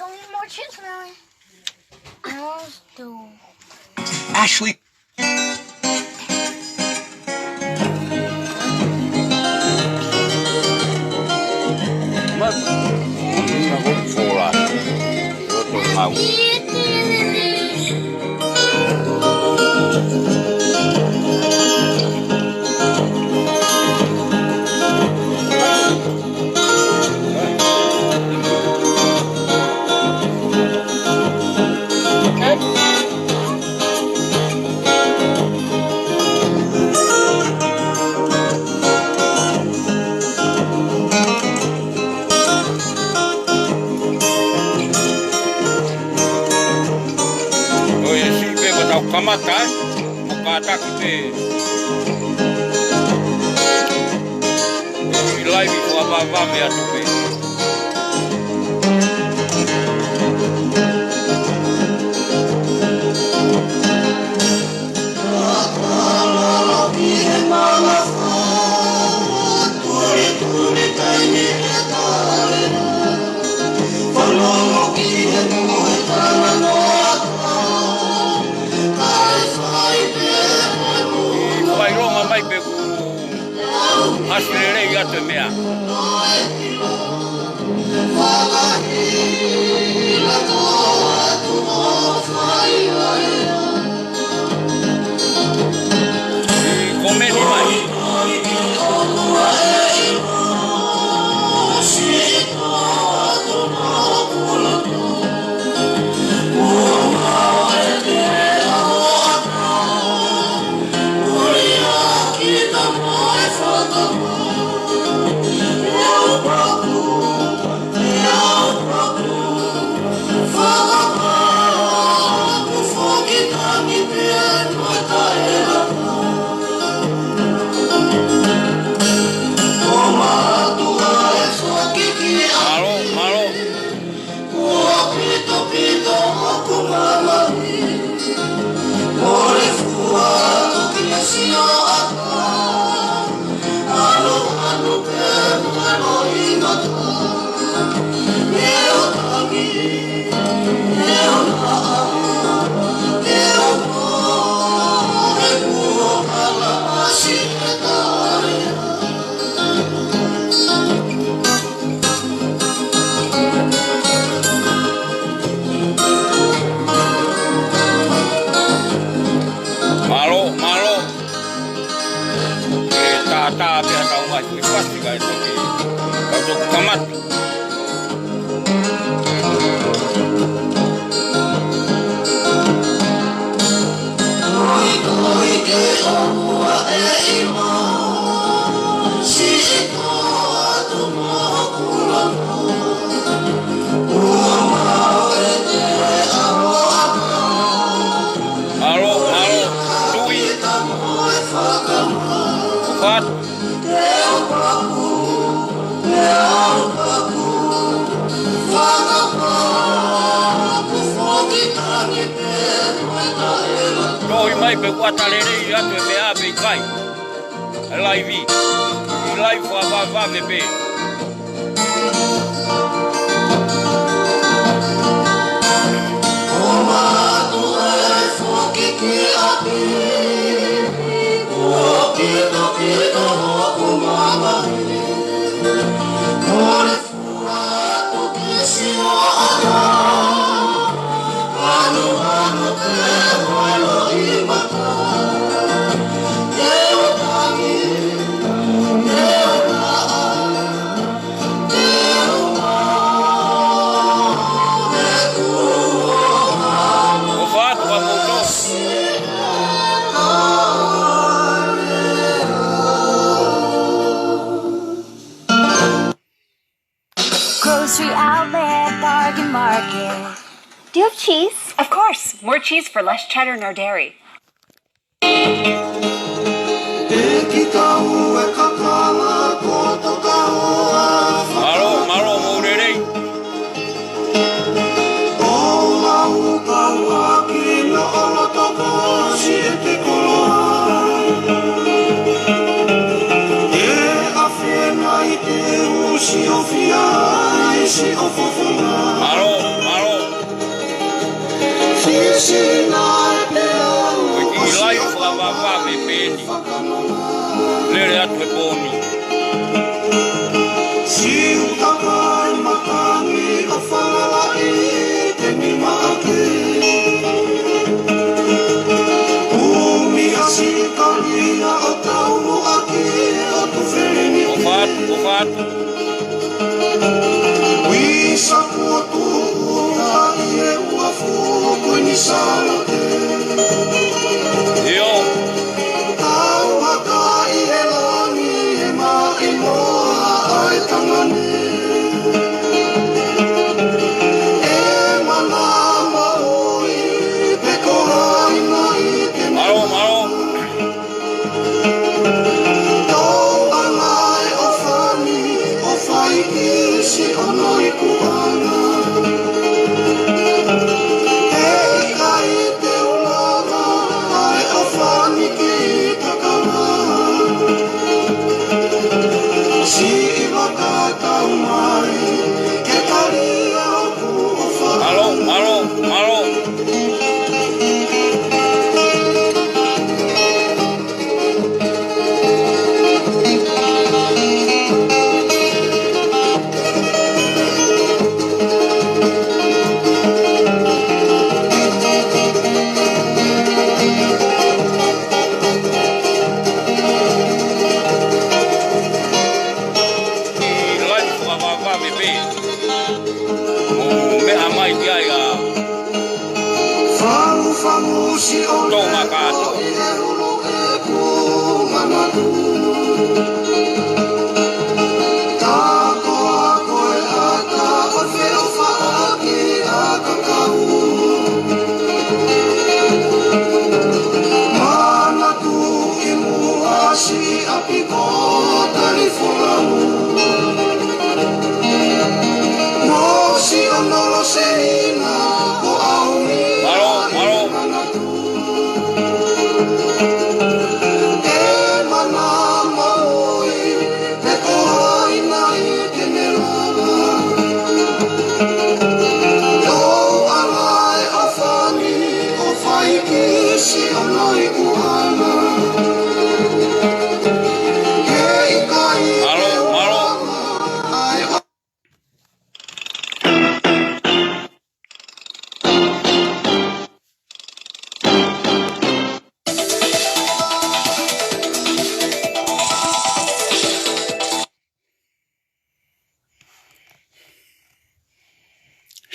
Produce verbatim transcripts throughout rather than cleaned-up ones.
Don't need more chips, Melly. I always do. Ashley. ʻOi, e siʻi pē ko ʻetau kamata, ē? Mo kātaki pē. ʻI laivi ko ʻa vavave atu pē. Fakaʻilonga mai pē kuo ʻasi lelei atu e meʻa. Komeni mai. Mālō, mālō. Mālō, mālō. ʻE tātā pē ʻa e tau mai, ʻe pasi ka e toki, ka toki kamata. Mālō, mālō, tui. ʻOfa atu. Tohi mai pe kuo ʻata lelei atu e meʻa pe ʻikai. E laivi. ʻI laivi fakavavevave pē. ʻOfa atu ka mou tō. Grocery Outlet Bargain Market. Do you have cheese? Of course. More cheese for less cheddar, no dairy. Mālō, mālō, mou lelei. Mālō, mālō. Ko e kiʻi laivi fakavavevave pē eni. Lele atu he pō ni. Siʻi kakai matangi ʻa Falalaʻi te ni maʻake. Kumi ʻa Sikalia ʻo taunuʻaki ʻo Tufeleni. ʻOfa atu, ʻofa atu. Uisa kuo tuʻu ʻi he uafu ko eni Sālote. ʻIo. Tau haka ʻi he langi he maʻimoa ʻa e tangane. ʻE mana maui pe ko hai nai te mana. Mālō, mālō. Tau ʻange ʻofa ni, ʻofa ʻi siʻono ikuʻanga. ʻIkai te u lava ʻa e ʻofa ni ki Takava. Siʻi vaka tau mai, ke tali ʻa hoku ʻofa. Mālō, mālō, mālō. Kiʻi laivi fakavavevave pē. Mou meʻa mai ki ai ʻa Fangufangu siʻo Tonga kātoa. Manatu. Takoa ko e ʻata ʻo feʻofaʻaki ʻa Kakau. Manatu ʻi muʻa siʻa piko tali folau. Mo siʻono loseina ko au ni. Mālō, mālō. Manatu. ʻE mana maui, pe ko hai nai te ne lava. Tau ʻange ʻofa ni, ʻofa ʻi siʻono ikuʻanga. Ke ʻikai mālō, mālō.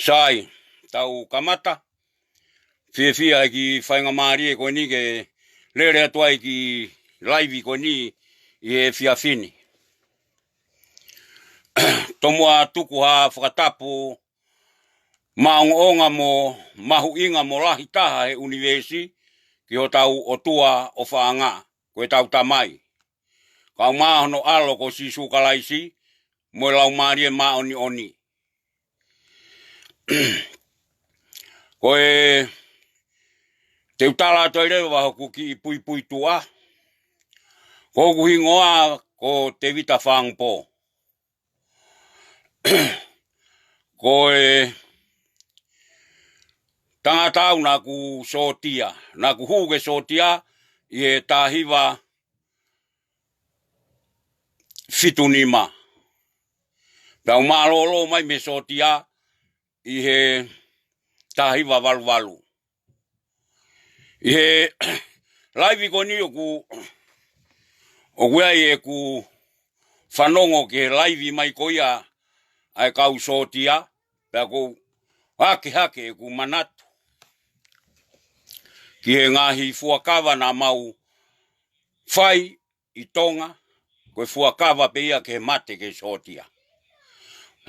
Sai, tau kamata. Fiefia he kiʻi faingamālie ko eni ke lele atu ai kiʻi laivi ko eni ʻi he efiafi ni. Tomuʻa tuku ha fakatapu maʻongoʻonga mo mahuʻinga mo lahi taha he ʻunivēsi ki hotau ʻOtua ʻofaʻanga, ko ʻetau Tamai, kae ʻumaʻā hono ʻAlo ko Sīsū Kalaisi mo e Laumālie Māʻoniʻoni. Ko e, te u tala atu ai leva hoku kiʻi puipuituʻa. Ko hoku hingoa ko Tevita Fangupō. Ko e tangata au naʻa ku sōtia, naʻa ku hū ke sōtia ʻi he taha hiva fitu nima. Pea u mālōlō mai mei he sōtia ʻi he taha hiva valu valu. ʻI he laivi ko eni ʻoku, ʻoku ʻi ai ʻeku fanongo ki he laivi mai ko ia ʻa e kau sōtia, pea ʻoku ou hakehake ʻeku manatu ki he ngaahi fuakava naʻa mau fai ʻi Tonga, ko e fuakava pē ia ke mate ke sōtia.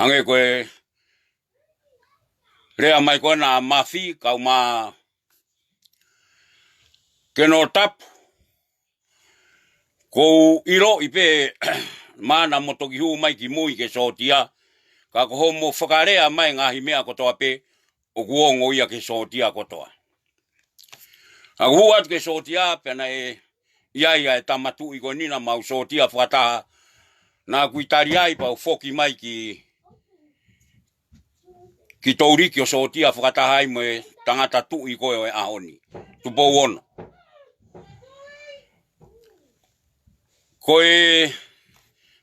Hangē ko e lea mai ko ena ʻa Mafi, kau ma ke no tapu, ko u ʻiloʻi pē mana mo toki hū mai ki mui ke sōtia, ka ko homo fakalea mai ngaahi meʻa kotoa pē, ʻoku ongo ia ke sōtia kotoa. Ka u hū atu ke sōtia, pea naʻe ʻi ai ʻa e tama tuʻi ko eni naʻa mau sōtia fakataha, naʻa ku ʻi Taliai pea u foki mai ki, ki Touriki ʻo sōtia fakataha ai mo e tangata tuʻi ko ē ʻo e ʻaho ni. Tupou ono. Ko e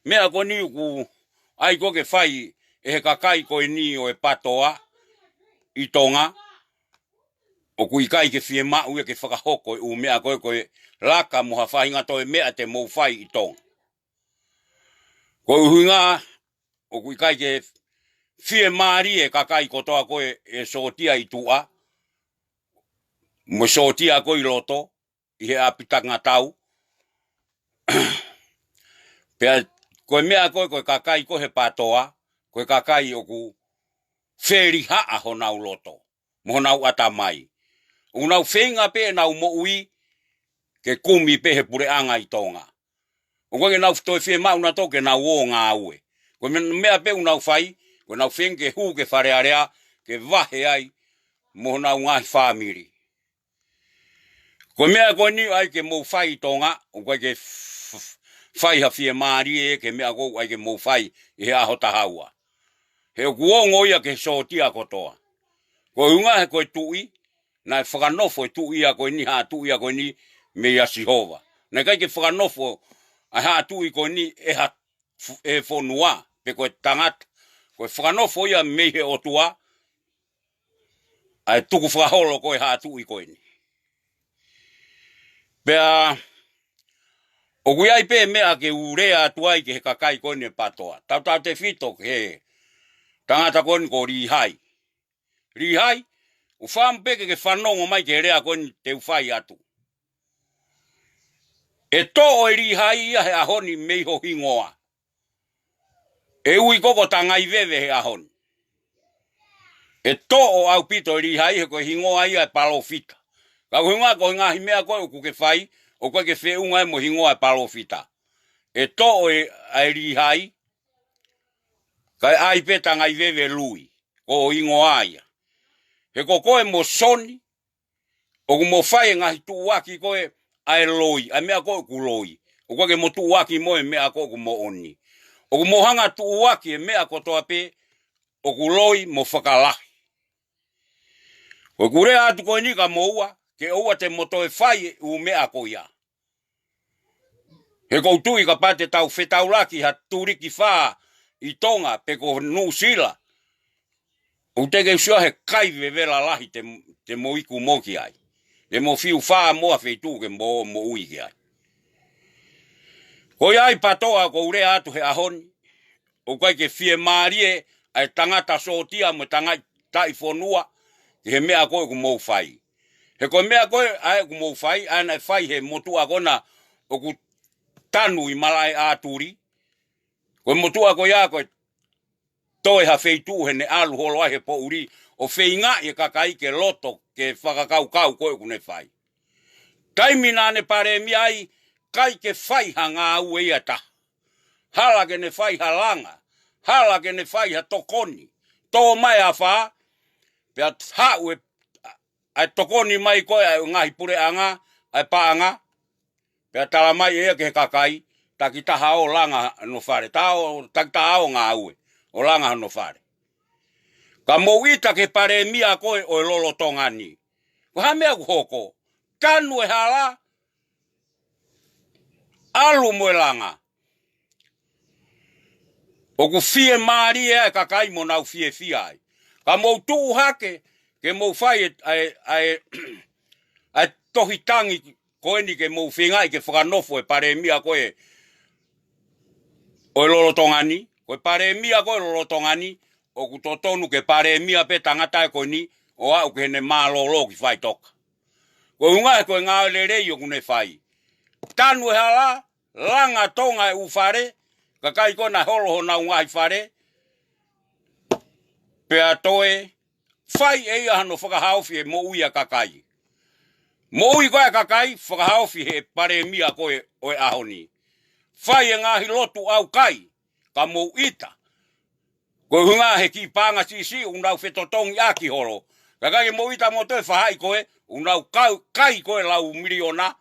meʻa ko eni ʻoku ʻai ko ē ke fai ʻe he kakai ko eni ʻo e PATOA ʻi Tonga, ʻoku ʻikai ke fiemaʻu ia ke fakahoko e ʻū meʻa ko ē, ko e laka mo ha faʻahinga toe meʻa te mou fai ʻi Tonga. Ko e ʻuhinga, ʻoku ʻikai ke fiemālie e kakai kotoa ko ē ʻe sōtia ʻi tuʻa, mo sōtia ko ē ʻi loto, ʻi he ʻapi tangata tau. Pea ko e meʻa ko ē, ko e kakai ko ē he PATOA, ko e kakai ʻoku felihaʻa honau loto mo honau ʻatamai. ʻOku nau feinga pē ʻenau moʻui ke kumi pē he puleʻanga ʻi Tonga. ʻOku ʻikai ke nau toe fiemaʻu nautolu ke nau ō ʻo ngāue. Ko e meʻa, meʻa pē ʻoku nau fai, ko ʻenau feinga ke hū ki Fale Alea, ke vahe ai mo honau ngaahi fāmili. Ko e meʻa ko eni ʻoku ʻai ke mou fai ʻi Tonga, ʻoku ʻikai ke f-, f-, fai ha fiemālie ki he meʻa ko ē ʻoku ʻai ke mou fai ʻi he ʻaho taha ua. He ʻoku ongo ia ki he sōtia kotoa. Ko e ʻuhinga he ko e tuʻi, naʻe fakanofo e tuʻi ia ko eni, haʻa tuʻi ia ko eni, meia Sihova. Naʻe ʻikai ke fakanofo ʻa e haʻa tuʻi ko eni ʻe ha f-, ʻe he fonua, pe ko e tangata. Ko e fakanofo ia mei he ʻOtua, ʻa e tukufakaholo ko ē haʻa tuʻi ko eni. Pea, ʻoku ʻi ai pē meʻa ke u lea atu ai ki he kakai ko eni PATOA. Tautautefito ki he tangata ko eni ko Lihai. Lihai, ʻoku ou fakaʻamu pē ke ke fanongo mai ki he lea ko eni te u fai atu. ʻE toʻo ʻe Lihai ia he ʻaho ni mei ho hingoa. ʻE ui koe ko Tangaiveve he ʻaho ni. ʻE toʻo ʻaupito ʻe Lihai he ko e hingoa ia e palōfita. Ka ko e hingoa, ko e ngaahi meʻa ko ē ʻoku ke fai, ʻoku ʻikai ke feʻunga ia mo e hingoa e palōfita. ʻE toʻo ʻe, ʻa e Lihai, kae ʻai pē Tangaiveve Lui, ko ho hingoa ia. He ko koe mo Soni, ʻoku mo fai e ngaahi tuʻuaki ko ē ʻa e loi, ʻa e meʻa ko ē ʻoku loi. ʻOku ʻikai ke mo tuʻuaki mo e meʻa ko ē ʻoku moʻoni. ʻOku mo hanga tuʻuaki e meʻa kotoa pē ʻoku loi mo fakalahi. Ko ʻeku lea atu ko eni kia moua, ke ʻoua te mo toe fai e ʻū meʻa ko ia. He ʻoku ou tui kapau te tau fetaulaki ha tuliki fā ʻi Tonga pe ko Nuʻusila, ʻoku teʻeki ke u sio he kai vevela lahi te, te mo iku mo ki ai. Te mo fiu fā mo ha feituʻu ke mo, moʻui ki ai. Ko ia ai PATOA, ʻoku ou lea atu he ʻaho ni, ʻoku ʻikai ke fiemālie ʻa e tangata sōtia mo e tangata taʻi fonua ki he meʻa ko ē ʻoku mou fai. He ko e meʻa ko ē ʻa ē ʻoku mou fai, ʻa ē naʻe fai he motuʻa ko ena ʻoku tanu ʻi Malaʻeʻātuli. Ko e motuʻa ko ia ko e toe ha feituʻu heʻene ʻalu holo ai he poʻuli ʻo feingaʻi e kakai ke loto ki he fakakaukau ko ē ʻoku ne fai. Taimi naʻa ne palēmia ai, ʻikai ke fai ha ngāue ia ʻe taha. Hala ke ne fai ha langa, hala ke ne fai ha tokoni. Tō mai e afā, pea haʻu e, ʻa e tokoni mai ko ē ʻa e ngaahi puleʻanga, ʻa e paʻanga, pea tala mai ʻe ia ki he kakai, takitaha ʻo langa hono fale, tā ʻo, takitaha ʻo ngāue, ʻo langa hono fale. Ka mou ʻita ki he palēmia ko ē ʻo e lolotonga ni. Ko e hā e meʻa ʻoku hoko? Tanu e hala, ʻalu mo e langa. ʻOku fiemālie ʻa e kakai mo nau fiefia ai. Ka mou tuʻu hake, ke mou fai e, ʻa e, ʻa e, ʻa e tohi tangi ko eni ke mou feingaʻi ke fakanofo e palēmia ko ē ʻo e lolotonga ni. Ko e palēmia ko ē lolotonga ni, ʻoku totonu ke palēmia pē tangata ē ko eni, ʻo aʻu ki heʻene mālōlō ki faʻitoka. Ko e ʻuhinga he ko e ngāue lelei ʻoku ne fai. Tanu e hala, langa Tonga e ʻū fale, kakai ko ē naʻe holo honau ngaahi fale, pea toe fai ʻe ia hano fakahaofi e moʻui ʻa e kakai. Moʻui ko ē ʻa e kakai, fakahaofi he palēmia ko ē ʻo e ʻaho ni. Fai e ngaahi lotu ʻaukai, ka mou ʻita. Ko e ʻuhinga he kiʻi paʻanga siʻisiʻi ʻoku nau fetotongi ʻaki holo. Ka ʻikai ke mou ʻita mo toe fahaʻi ko ē, ʻoku nau kau, kai ko ē lau miliona,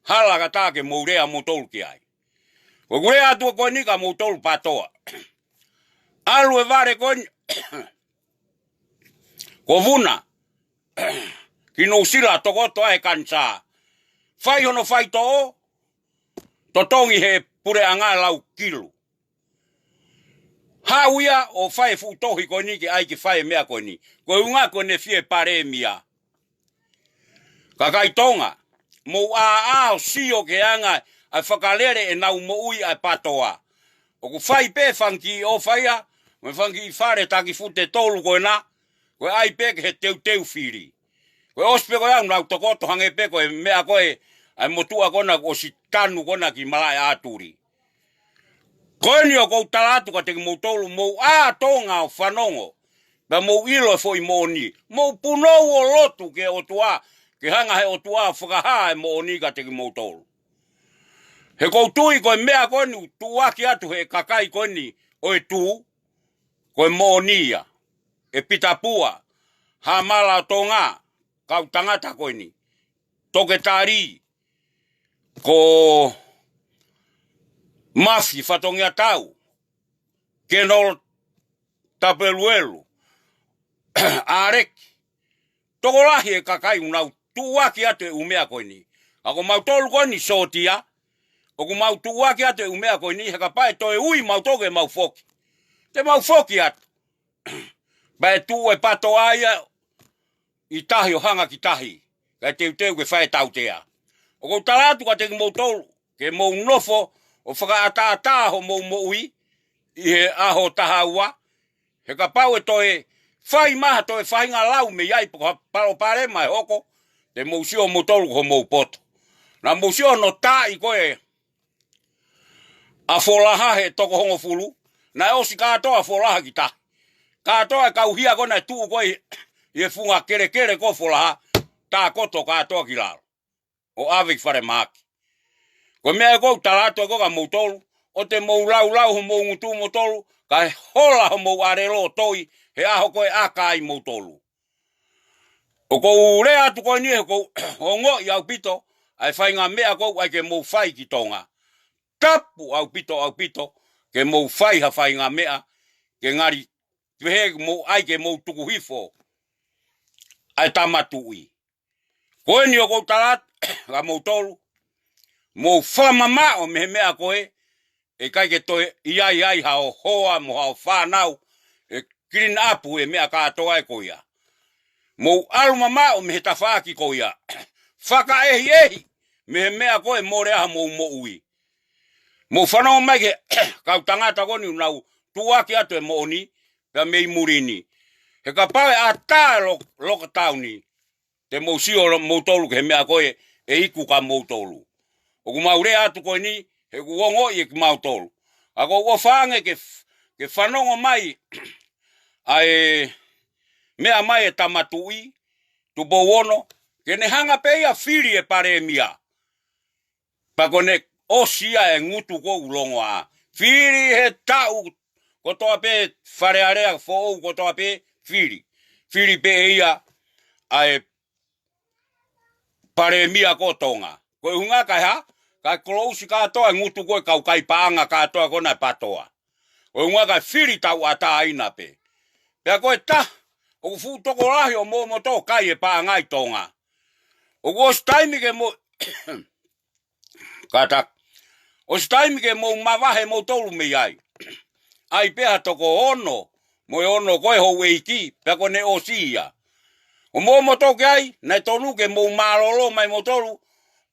hala ka tā ke mou lea moutolu ki ai. Ko ʻeku lea atu ko eni kia moutolu PATOA. ʻAlu e vale ko eni, ko Vuna, ki Nuʻusila, tokoto ai e kanisā. Fai hono faitoʻo, totongi he puleʻanga lau kilu. Haʻu ia ʻo fai e fuʻu tohi ko eni ke ʻai ke fai e meʻa ko eni. Ko e ʻuhinga ko ʻene fie palēmia. Kakai Tonga, mou ʻāʻā ʻo sio ki he anga ʻa e fakalele ʻenau moʻui ʻa e PATOA. ʻOku fai pē fanga kiʻi ʻofa ia, mo e fanga kiʻi fale taki fute tolu ko ena, ko e ʻai pē ki he teuteu fili. Ko e ʻosi pē ko ia ʻoku nau tokoto hangē pē ko e meʻa ko ē ʻa e motuʻa ko ena ʻosi tanu ko ena ki Malaʻeatuli. Ko eni ʻoku ou tala atu kiate kimoutolu, mou ʻā Tonga ʻo fanongo, pea mou ʻilo e foʻi moʻoni. Mou punou ʻo lotu ki he ʻOtua, ke hanga he ʻOtua ʻo fakahā e moʻoni kiate kimoutolu. He ʻoku ou tui ko e meʻa ko eni ʻoku tuʻuaki atu he kakai ko eni ʻo e tuʻu, ko e moʻoni ia. ʻE Pita Pua, Hamala ʻo Tonga, kau tangata ko eni. Toketā Lī, ko Mafi Fatongiatau, Kenolo Tapeluelu, ʻAleki, tokolahi e kakai ʻoku nau tuʻuaki atu e ʻū meʻa ko eni. Ka ko mautolu ko eni sōtia, ʻoku mau tuʻuaki atu e ʻū meʻa ko eni, he kapau ʻe toe ui mautolu ke mau foki, te mau foki atu. Pea ʻe tuʻu e PATOA ia ʻi tahi ʻo hanga ki tahi, kae teuteu ke fai e tautea. ʻOku ou tala atu kiate kimoutolu, ke mou nofo ʻo fakaʻataʻatā homou moʻui ʻi he ʻaho taha ua, he kapau ʻe toe fai mai ha toe faʻahinga lau mei ai pe ko ha palopalema ʻe hoko, te mou sio moutolu ko homou poto. Naʻa mou sio hono taaʻi ko ē ʻa Folaha he toko hongofulu, naʻe ʻosi kātoa ʻa Folaha ki tahi. Kātoa e kau hia ko ena ʻe tuʻu ko ē ʻi he funga kelekele ko Folaha, tākoto kātoa ki lalo ʻo ʻave ki falemahaki. Ko e meʻa ē ʻoku ou tala atu ē ko ē kia moutolu, ʻoua te mou laulau homou ngutu moutolu, kae hola homou ʻālelo ʻo toi he ʻaho ko ē ʻaka ai moutolu. ʻOku ou lea atu ko eni he ʻoku ou ongoʻi ʻaupito ʻa e faʻahinga meʻa ʻoku ʻai ke mou fai ki Tonga. Tapu ʻaupito, ʻaupito, ke mou fai ha faʻahinga meʻa, ke ngali pehē mou ʻai ke mou tuku hifo ʻa e Tama Tuʻi. Ko eni ʻoku ou tala atu kia moutolu, mou fakamamaʻo mei he meʻa ko ē, ʻe ʻikai ke toe ʻi ai ai haʻo hoa mo haʻo fānau, ʻe clean up e meʻa kātoa ē ko ia. Mou ʻalu mamaʻo mei he tafaʻaki ko ia. Fakaʻehiʻehi mei he meʻa ko ē mole ai homou moʻui. Mou fanongo mai ki he kau tangata ko eni ʻoku nau tuʻuaki atu e moʻoni, pea mei muli ni. He kapau ʻe ʻatā e lo-, lockdown ni, te mou sio lo-, moutolu ki he meʻa ko ē ʻe iku kia moutolu. ʻOku mau lea atu ko eni, he ʻoku ongoʻi ʻe kimautolu. Ka ʻoku ou ʻofa ange ke f-, ke fanongo mai ʻa e meʻa mai e Tama Tuʻi, Tupou Ono, ke ne hanga pē ia fili e palēmia. Pea ko ʻene ʻosi ia e ngutu ko ē ʻoku longoaʻa. Fili he taʻu kotoa pē, Fale Alea foʻou kotoa pē, fili. Fili pē ʻe ia ʻa e palēmia ko Tonga. Ko e ʻuhinga kae hā, kae close kātoa e ngutu ko ē kau kai paʻanga kātoa ko ena e PATOA. Ko e ʻuhinga kae fili tauʻatāina pē. Pea ko e taha, ʻoku fuʻu tokolahi ʻo momoto kai e paʻanga ʻi Tonga. ʻOku ʻosi taimi ke mo-, kātaki. ʻOsi taimi ke mou mavahe moutolu mei ai. ʻAi pē ha toko ono, mo e ono ko ē houʻeiki, pea ko ʻene ʻosi ia. ʻO momoto ki ai, naʻe tonu ke mou mālōlō mai moutolu,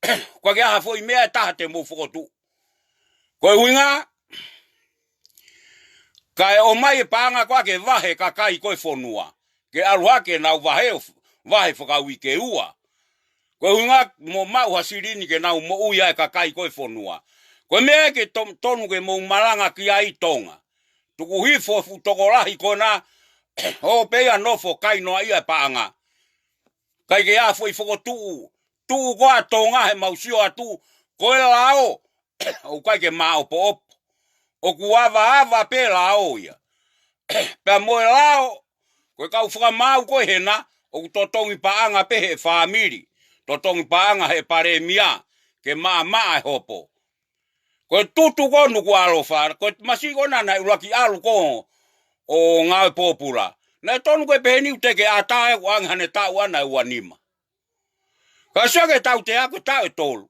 ʻoku ʻikai ke ʻi ai ha foʻi meʻa ʻe taha te mou fokotuʻu. Ko e ʻuhinga, kae ʻomai e paʻanga ko ē ke vahe kakai ko ē fonua. Ke ʻalu hake nau vahe ʻo f-, vahe fakauike ua. Ko e ʻuhinga mo maʻu ha silini ke nau moʻui ai e kakai ko ē fonua. Ko e meʻa ē ke to-, tonu ke mou malanga ki ai Tonga. Tuku hifo e fuʻu tokolahi ko ena, ō pē ia nofo kai noa ia e paʻanga. ʻIkai ke ʻi ai ha foʻi fokotuʻu, tuʻu ko ā Tonga he mau sio atu, ko e lao, ʻoku ʻikai ke māʻopoʻopo. ʻOku avaava pē lao ia. Pea mo e lao, ko e kau fakamaau ko ē hena, ʻoku totongi paʻanga pē he fāmili, totongi paʻanga he palēmia, ke maʻamaʻa e hopo. Ko e tutu ko ē ʻa Nukuʻalofa, ko e masiʻi ko ena naʻe ʻuluaki ʻalu ko ē ʻo ngāue pōpula. Naʻe tonu ke pehē ni ʻoku teʻeki ʻatā ʻe ʻoange haʻane taʻu ʻana ʻe ua nima. Ka sio ki he tautea ko e taʻu ʻe tolu.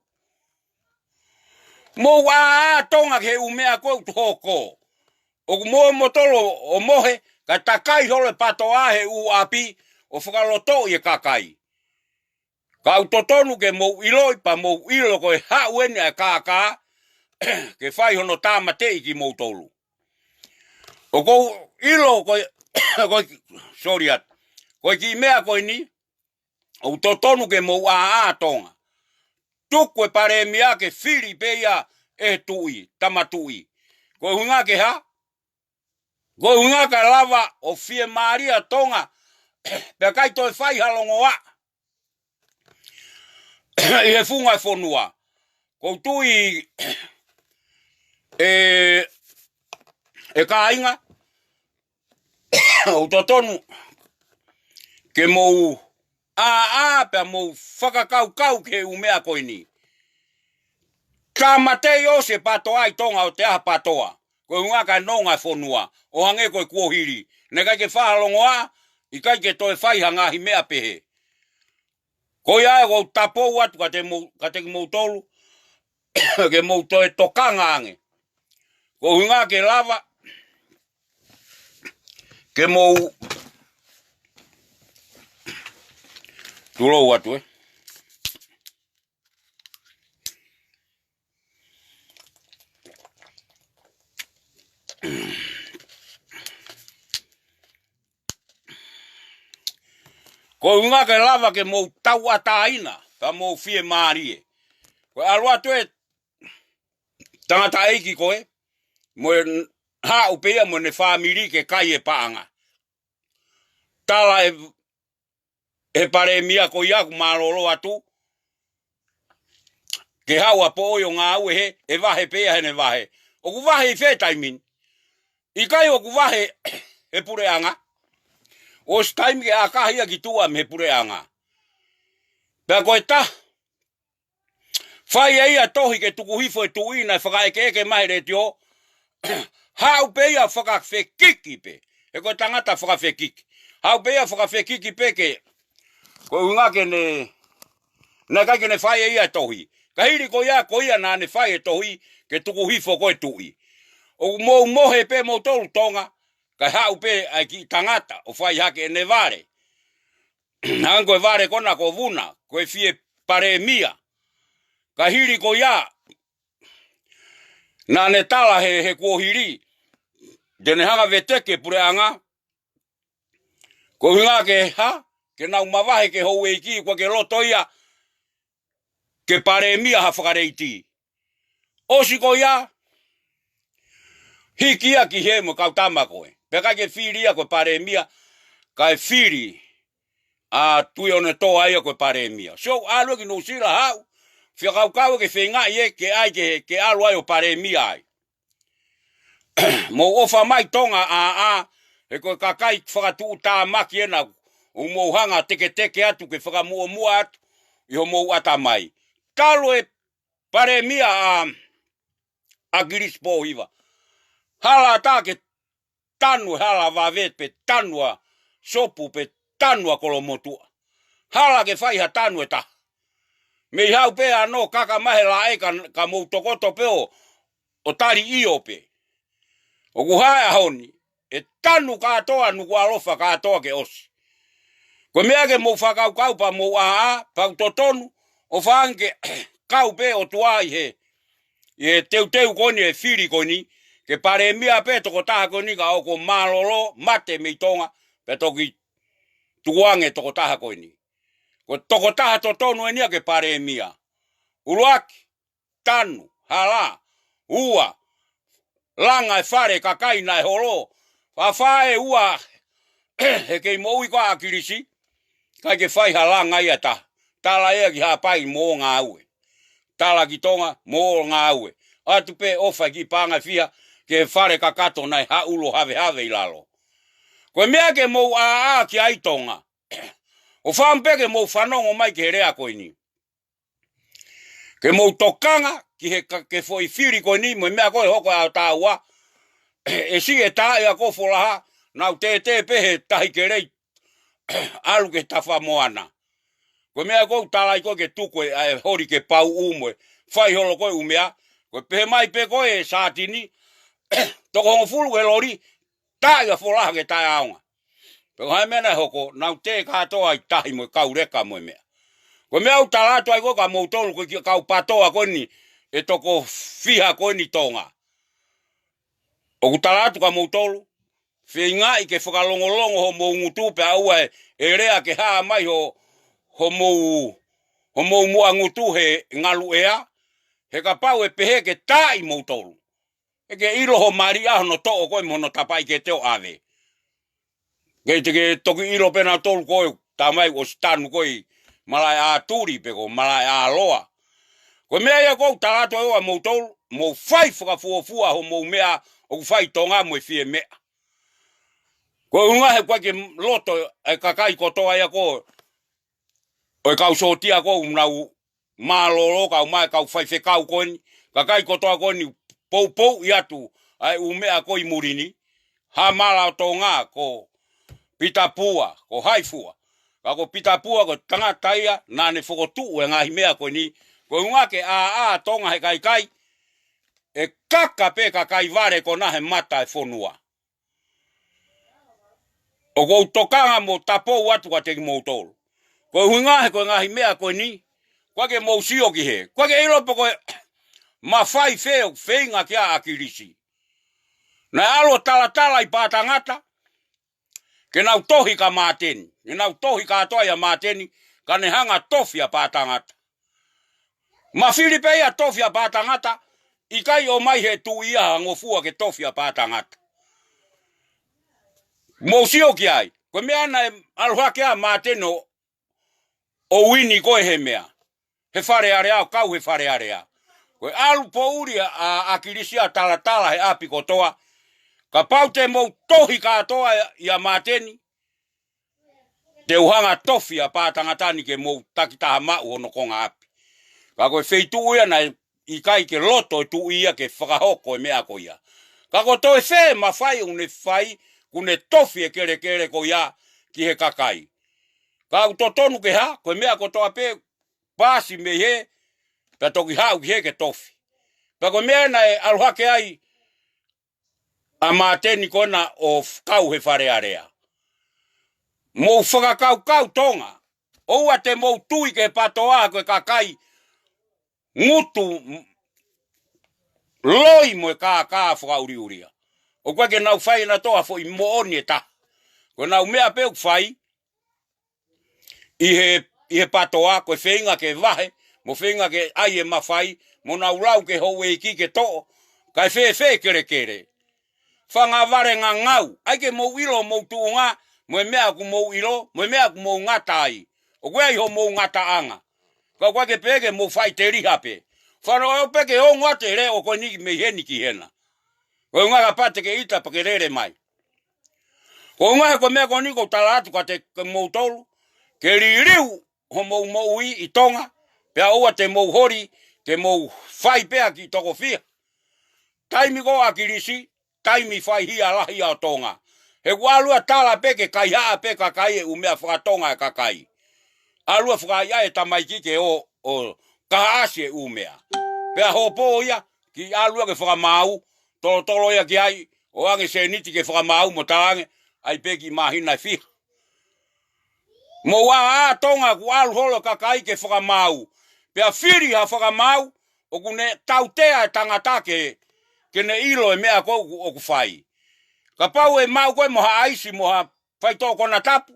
Mou ʻāʻā Tonga ki he ʻū meʻa ko ē ʻoku hoko. ʻOku mou moutolu ʻo mohe, kae takai holo e PATOA he ʻū ʻapi ʻo fakalotoʻi e kakai. Ka ʻoku totonu ke mou ʻiloʻi pea mou ʻilo ko e haʻu eni ʻa e kākā ke fai hono tāmateʻi kimoutolu. ʻOku ou ʻilo ko e, ko e, sorry atu. Ko e kiʻi meʻa ko eni, ʻoku totonu ke mou ʻāʻā Tonga. Tuku e palēmia ke fili pē ia ʻe he tuʻi, tama tuʻi. Ko e ʻuhinga ke hā? Ko e ʻuhinga kae lava ʻo fiemālie ʻa Tonga, pea ʻikai toe fai ha longoaʻa ʻi he funga e fonua. ʻOku ou tui ʻe, ʻe kāinga, ʻoku totonu ke mou ʻāʻā pea mou fakakaukau ki he ʻū meʻa ko eni. Tāmateʻi ʻosi e PATOA ʻi Tonga ʻo toe ʻai ha PATOA. Ko e ʻuhinga kae nonga e fonua, ʻo hangē ko e kuohili. Naʻe ʻikai ke fai ha longoaʻa, ʻikai ke toe fai ha ngaahi meʻa pehē. Ko ia ʻoku ou tapou atu kiate mou, kiate kimoutolu, ke mou toe tokanga ange. Ko e ʻuhinga ke lava, ke mou, tulou atu ē. Ko e ʻuhinga ke lava ke mou tauʻatāina, pea mou fiemālie. Ko e ʻalu atu e tangataʻeiki ko ē, mo e haʻu pē ia mo ʻene fāmili ke kai e paʻanga. Tala ʻe he palēmia ko ia ʻoku mālōlō atu, ke haʻu ʻa Poʻoi ʻo ngāue he, ʻe vahe pē ia heʻene vahe. ʻOku vahe ʻi fē taimi ni? ʻIkai ʻoku vahe he puleʻanga. ʻOsi taimi ke ʻakahi ia ki tuʻa mei he puleʻanga. Pea ko e taha, fai ʻe ia tohi ke tuku hifo e tuʻi naʻe fakaʻekeʻeke mai he letiō, haʻu pē ia fakafekiki pē. He ko e tangata fakafekiki. Haʻu pē ia fakafekiki pē ke, ko e ʻuhinga ke ne, naʻe ʻikai ke ne fai ʻe ia e tohi. Ka hili ko ia, ko ia naʻa ne fai e tohi ke tuku hifo ko e tuʻi. ʻOku mou mohe pē moutolu Tonga, kae haʻu pē ʻa e kiʻi tangata ʻo fai hake ʻene vale. Hangē ko e vale ko ena ko Vuna, ko e fie palēmia. Ka hili ko ia, naʻa ne tala he, he kuohili, te ne hanga veteki e puleʻanga. Ko e ʻuhinga ke hā, ke nau mavahe ki he houʻeiki, ʻoku ʻikai ke loto ia ke palēmia ha fakaleiti. ʻOsi ko ia, hiki ia ki hē mo e kau tama ko ē. Pea ʻikai ke fili ia ko e palēmia, kae fili ʻa Tuʻiʻonetoa ia ko e palēmia. So, ʻalu ki Nuʻusila haʻu, fakakaukau ke feingaʻi ē, ke ʻai ke, ke ʻalu ai ʻo palēmia ai. Mou ʻofa mai Tonga ʻāʻā, he ko e kakai fakatuʻutāmaki ena, ʻoku mou hanga teketeke atu ke fakamuʻomuʻa atu ʻi homou ʻatamai. Talu e palēmia ʻa ʻAkilisi Pōhiva. Hala ʻatā ke tanu e hala vave pe tanu ʻa Sopu pe tanu ʻa Kolomotuʻa. Hala ke fai ha tanu ʻe taha. Mei haʻu pē ʻa ʻAno kaka mai he laʻe ka, ka mou tokoto pē ʻo, ʻo tali ʻio pē. ʻOku hā e ʻaho ni, ʻe tanu kātoa Nukuʻalofa kātoa ke ʻosi. Ko e meʻa ke mou fakakaukau pea mou ʻāʻā, pea ʻoku totonu, ʻofa ange ke kau pē ʻOtua ʻi he, ʻi he teuteu ko eni, ʻe fili ko eni, ke palēmia pē tokotaha ko eni ka ʻoku mālōlō, mate mei Tonga, pea toki tukuange tokotaha ko eni. Ko e tokotaha totonu eni ia ke palēmia. ʻUluaki, tanu, hala, ua, langa e fale kakai naʻe holo, fā fā ʻe ua, he kei moʻui ko ʻAkilisi, ʻikai ke fai ha langa ia ʻe taha. Tala ia ki Haʻapai mo ngāue. Tala ki Tonga mo ngāue. ʻAtu pē ʻofa ki paʻanga ʻe fiha, ki he fale kakato naʻe haʻulo havehave ʻi lalo. Ko e meʻa ke mou ʻāʻā ki ai Tonga. ʻOfa ange pē ke mou fanongo mai ki he lea ko eni. Ke mou tokanga ki he ka-, ki he foʻi fili ko eni, mo e meʻa ko ē ʻe hoko ʻa e ʻaho taua, ʻe siʻi e taaʻi ʻa Kofolaha, Nau tētē pē he tahi kelei ʻalu ki he tafa moana. Ko e meʻa ʻoku ou tala ai ko ē ke tuku ʻa e holi ke pauʻu mo e fai holo ko ē ʻū meʻa. Ko e pehē mai pē ko ē sātini, toko hongofulu he loli, taʻi ʻa Folaha ke taʻeʻaonga. Pea ko e hā e meʻa naʻe hoko, nau tē kātoa ʻi tahi mo e kau leka mo e meʻa. Ko e meʻa ʻoku tala atu ai ko ē kia moutolu ko e kau PATOA ko eni ʻe toko fiha ko eni Tonga. ʻOku tala atu kia moutolu, feingaʻi ke fakalongolongo homou ngutu pea ʻoua ʻe lea ke hā mai ho, homou, homou muʻa ngutu he ngalu ʻea, he kapau ʻe pehē ke taʻi moutolu. ʻE ke ʻilo ho mali ʻa hono toʻo ko ē mo hono tapaʻi ke te ʻave. Ke te ke toki ʻilo pē nautolu ko ē, tā mai ʻosi tanu ko ē ʻi Malaʻeātuli pe ko Malaʻeāloa. Ko e meʻa ia ʻoku ou tala atu ai ʻa moutolu, mou fai fakafuofua homou meʻa ʻoku fai Tonga mo e fie meʻa. Ko e ʻuhinga he ʻoku ʻikai ke loto e kakai kotoa ia ko ē ʻo e kau sōtia ko ē ʻoku nau mālōlō kau mai kau faifekau ko eni, kakai kotoa ko eni poupouʻi atu ʻa e ʻū meʻa ko ē ʻi muli ni, hā mala ʻo Tonga ko Pita Pua, ko hai fua. Ka ko Pita Pua ko e tangata ia, naʻa ne fokotuʻu e ngaahi meʻa ko eni, ko e ʻuhinga ke ʻāʻā Tonga he kaikai, ʻe kaka pē kakai vale ko ena he mata e fonua. ʻOku ou tokanga mo tapou atu kiate kimoutolu. Ko e ʻuhinga he ko e ngaahi meʻa ko eni, ʻoku ʻikai ke mou sio ki hē. ʻOku ʻikai ke ʻilo pe ko e mafai fē ʻoku feinga ki ai ʻa ʻAkilisi. Naʻe ʻalu ʻo talatala ʻi Pātangata, ke nau tohi kia Māteni. Ke nau tohi kātoa ʻia Māteni, ka ne hanga ʻo tofi ʻa Pātangata. Mafili pē ia tofi ʻa Pātangata, ʻikai ʻomai he tuʻi ia ha ngofua ke tofi ʻa Pātangata. Mou sio ki ai, ko e meʻa naʻe ʻalu hake ʻa Māteni ʻo, ʻo uini ko ē he meʻa. He Fale Alea, ʻo kau he Fale Alea. Ko e ʻalu poʻuli ʻa, ʻa, ʻAkilisi ʻo talatala he ʻapi kotoa. Kapau te mou tohi kātoa ʻia Māteni, te u hanga ʻo tofi ʻa Pātangata ni ke mou takitaha maʻu hono konga ʻapi. Ka ko e feituʻu ia naʻe ʻikai ke loto e tuʻi ia ke fakahoko e meʻa ko ia. Ka ko e toe fē mafai ʻoku ne fai, ʻoku ne tofi e kelekele ko ia ki he kakai. Ka ʻoku totonu ke hā, ko e meʻa kotoa pē paasi mei hē, pea toki haʻu ki hē ke tofi. Pea ko e meʻa naʻe ʻalu hake ai ʻa Māteni ko ena ʻo f-, kau he Fale Alea. Mou fakakaukau Tonga. ʻOua te mou tui ki he PATOA ko e kakai ngutu m-, loi mo e kākā fakaʻuliʻulia. ʻOku ʻikai ke nau fai ʻenautolu ha foʻi moʻoni ʻe taha. Ko ʻenau meʻa pē ʻoku fai, ʻi he, ʻi he PATOA, ko e feinga ke vahe, mo feinga ke ʻai e mafai, mo nau lau ki he houʻeiki ke toʻo, kae fēfē kelekele. Fanga vale ngangau, ʻai ke mou ʻilo mou tuʻunga, mo e meʻa ʻoku mou ʻilo, mo e meʻa ʻoku mou ngata ai. ʻOku ʻi ai homou ngataʻanga. Ka ʻoku ʻikai ke pehē ke mou faʻiteliha pē. Fanongo pē ke ongo atu e leʻo ko eni mei heni ki hena. Ko e ʻuhinga kapau te ke ʻita pea ke lele mai. Ko e ʻuhinga he ko e meʻa ko eni ʻoku ou tala atu kiate kimoutolu, ke liliu homou moʻui ʻi Tonga, pea ʻoua te mou holi, ke mou fai pē ha kiʻi toko fiha. Taimi ko ē ʻo ʻAkilisi, taimi faihia lahi ʻo Tonga. He ʻoku ʻalu ʻo tala pē ke kaihaʻa pē kakai e ʻū meʻa fakatonga e kakai. ʻAlu ʻo fakaʻaiʻai e tamaiki ke ō, ʻo kahaʻasi e ʻū meʻa. Pea hopo ia, kiʻi ʻalu ia ke fakamaau, tolotolo ia ki ai, ʻoange sēniti ke fakamaau mo talaange, ʻai pē kiʻi māhina ʻe fiha. Mou ʻā ʻa Tonga ʻoku ʻalu holo kakai ke fakamaau. Pea fili ha fakamaau, ʻoku ne tautea e tangata ke, ke ne ʻilo e meʻa ko ē ʻoku, ʻoku fai. Kapau ʻe maʻu koe mo ha ʻaisi mo ha faitoʻo konatapu,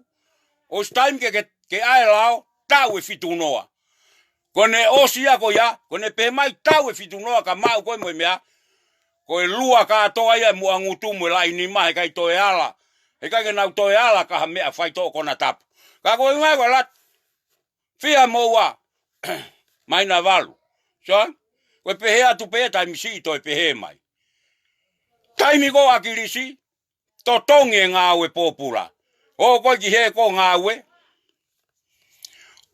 ʻosi taimi ke, ke, ke ʻai e lao, taʻu ʻe fitu noa. Ko ʻene ʻosi ia ko ia, ko ʻene pehē mai taʻu ʻe fitu noa ka maʻu koe mo e meʻa, ko e lua kātoa ia e muʻa ngutu mo e laʻi nima he ʻikai toe ala, he ʻikai ke nau toe ala ki ha meʻa faitoʻo konatapu. Ka ko e ʻuhinga ko e lata, fiha mo ua, māhina ʻe valu. So, ko e pehē atu pē taimi siʻi toe pehē mai. Taimi ko ē ʻo ʻAkilisi, totongi e ngāue pōpula. ʻO ko ē ki hē ko e ngāue,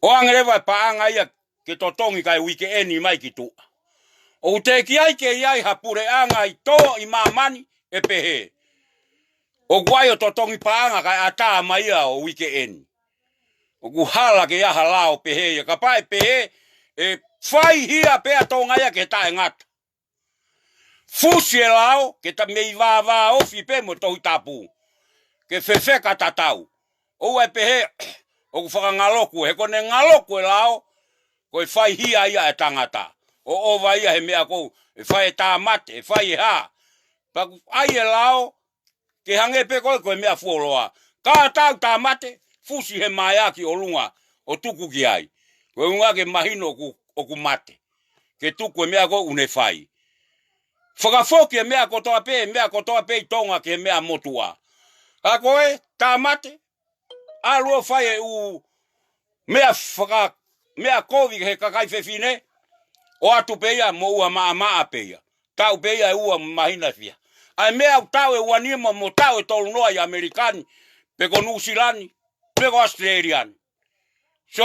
ʻoange leva e paʻanga ia ke totongi kae uike eni mai ki tuʻa. ʻOku teʻeki ai ke ʻi ai ha puleʻanga ʻi tō ʻi māmani ʻe pehē. ʻOku ʻai ʻo totongi paʻanga kae ʻatā mai ia ʻo uike eni. ʻOku hala ke ʻi ai ha lao pehē ia, kapau ʻe pehē, ʻe fai hia pē ʻa Tonga ia ke taʻengata. Fusi e lao, ke ta mei vāvā ofi pē mo Tohi Tapu. Ke fefeka tatau. ʻOua ʻe pehē, ʻoku fakangaloku, he ko ʻene ngaloku e lao, ko e fai hia ia e tangata. ʻO ʻova ia he meʻa ʻoku, ʻe fai e tāmate, ʻe fai e hā. Pea ʻoku ʻai e lao, ke hangē pē ko e, ko e meʻa fuoloa. Ka tau tāmate, fusi he maeaki ʻolunga, ʻo tuku ki ai. Ko e ʻuhinga ke mahino ʻoku, ʻoku mate. Ke tuku e meʻa ko ē ʻoku ne fai. Fakafoki e meʻa kotoa pē, meʻa kotoa pē ʻi Tonga ke meʻa motuʻa. Ka ko e, tāmate, ʻalu ʻo fai e ʻū meʻa faka-, meʻa kovi he kakai fefine, ʻoatu pē ia mo ua maʻamaʻa pē ia. Taʻu pē ia ʻe ua māhina fiha. ʻA e meʻa ʻoku taʻu ʻe ua nima mo taʻu ʻe tolu noa ʻi ʻAmelika ni, pe ko Nuʻusila ni, pe ko ʻAositelēlia ni. So,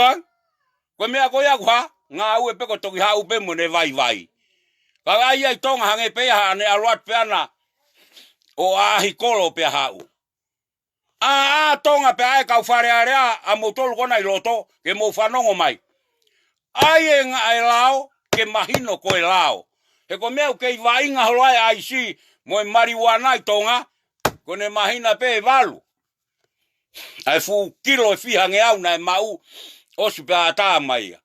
ko e meʻa ko ia ʻoku hā, ngāue pē ko e toki haʻu pē mo ʻene vaivai. Ka ʻai ia ʻi Tonga hangē pē ia haʻane ʻalu atu pē ʻana ʻo ʻaʻahi kolo pea haʻu. ʻA, ʻa Tonga pea ʻai e kau Fale Alea, ʻa moutolu ko ena ʻi loto, ke mou fanongo mai. ʻAi e ngaahi lao, ke mahino ko e lao. He ko e meʻa ʻoku kei vaʻinga holo ai e ʻaisi, mo e maliuana ʻi Tonga, ko ʻene māhina pē ʻe valu. ʻA e fuʻu kilo ʻe fiha ngeau naʻe maʻu, ʻosi pea ʻatā mai ia.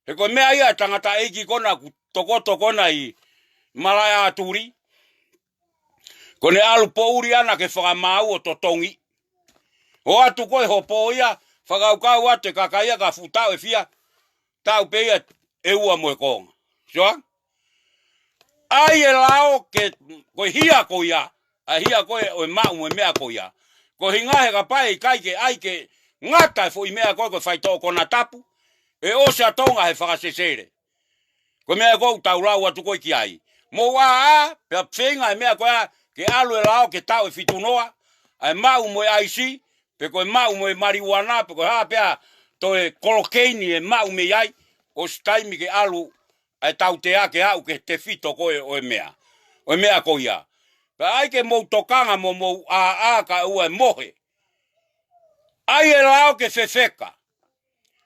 He ko e meʻa ia e tangataʻeiki ko ena ʻoku tokoto ko ena ʻi Malaʻeatuli. Ko ʻene ʻalu poʻuli ʻana ke fakamaau ʻo totongi. ʻOatu ko e hopo ia, fakakaukau atu e kakai ia ka fuʻu taʻu ʻe fiha, taʻu pē ia ʻe ua mo e konga. So, ʻai e lao ke, ko e hia ko ia, ʻa e hia ko ē ʻo e maʻu mo e meʻa ko ia. Ko e ʻuhinga he kapau ʻe ʻikai ke ʻai ke ngata e foʻi meʻa ko ē ko e faitoʻo konatapu, ʻe ʻosi ʻa Tonga he fakasesele. Ko e meʻa ko ē ʻoku tau lau atu ko ē ki ai. Mou ʻā, ʻā, pea feinga e meʻa ko ia, ke ʻalu e lao ke taʻu ʻe fitu noa, ʻa e maʻu mo e ʻaisi, pe ko e maʻu mo e maliuana, pe ko e hā pea toe kolokeini ʻe maʻu mei ai, ʻosi taimi ke ʻalu ʻa e tautea ke aʻu ki he tefito ko ē ʻo e meʻa. ʻO e meʻa ko ia. Pea ʻai ke mou tokanga mo mou ʻā, ʻā, kae ʻoua ʻe mohe. ʻAi e lao ke fefeka.